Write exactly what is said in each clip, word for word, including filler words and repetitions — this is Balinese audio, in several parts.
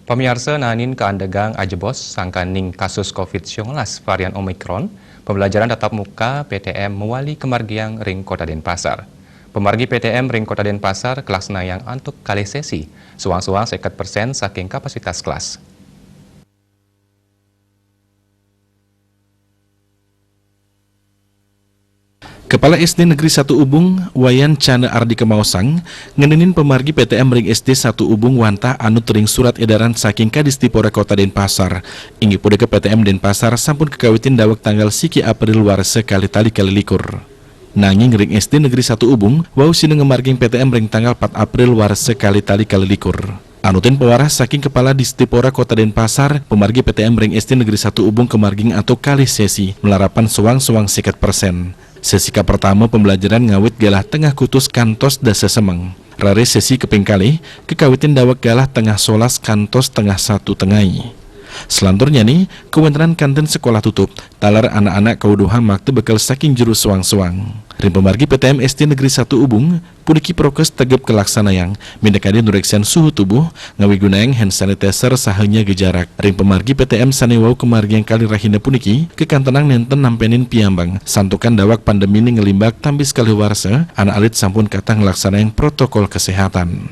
Pamiarsa, nanin kaandegang ajebos sangkaning kasus covid sembilan belas varian Omicron, pembelajaran tatap muka P T M mawali kamargiang ring Kota Denpasar. Pamargi P T M ring Kota Denpasar kalaksanayang antuk kalih sesi, soang-soang seket persen saking kapasitas kelas. Kepala S D Negeri satu Ubung, Wayan Cana Ardika maosang, ngeninin pamargi P T M ring S D satu Ubung wantah anut ring surat edaran saking Kadistipora Kota Denpasar, inggih punika P T M Denpasar sampun kakawitin daweg tanggal siki April warsa kalih tali kalih likur. Nanging ring S D Negeri satu Ubung, wau sinah ngamargiang P T M ring tanggal pat April warsa kalih tali kalih likur. Anutin pawarah saking Kepala Distipora Kota Denpasar, pamargi P T M ring S D Negeri satu Ubung kamargiang antuk kalih sesi, malarapan soang-soang seket persen. Sesi kapertama pembelajaran ngawit galah tengah kutus kantos dasa semeng. Raris sesi kaping kalih, kakawitin daweg galah tengah solas kantos tengah satu tengai. Selanturnyané, kawéntenan kantin sekolah tutup, taler anak-anak kaweduhang makta bekel saking jero soang-soang. Ring pamargi P T M S D Negeri satu Ubung, puniki prokes tegep kalaksanayang, minakadi nureksain suhu tubuh, ngawigunayang hand sanitizer saha nyaga jarak. Ring pamargi P T M sané wau kamargiang kalih rahina puniki, kakantenang nénten nampénin piambang, santukan daweg pandeminé nglimbak tambis kalih warsa, anak alit sampun kathah nglaksanayang protokol kesehatan.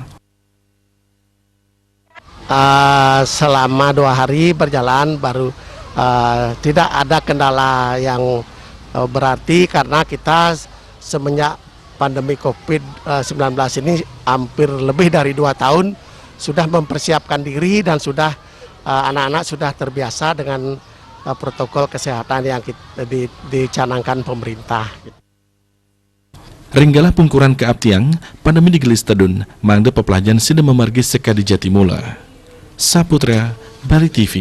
Eh, selama dua hari berjalan baru, eh, tidak ada kendala yang, eh, berarti karena kita semenjak pandemi covid sembilan belas ini hampir lebih dari dua tahun sudah mempersiapkan diri dan sudah, eh, anak-anak sudah terbiasa dengan, eh, protokol kesehatan yang kit-, di-, dicanangkan pemerintah. Ring galah pungkuran kaaptiang, pandemi digelis tedun, mangda peplajahan sida mamargi sakadi jati mula. Saputra, Bali T V.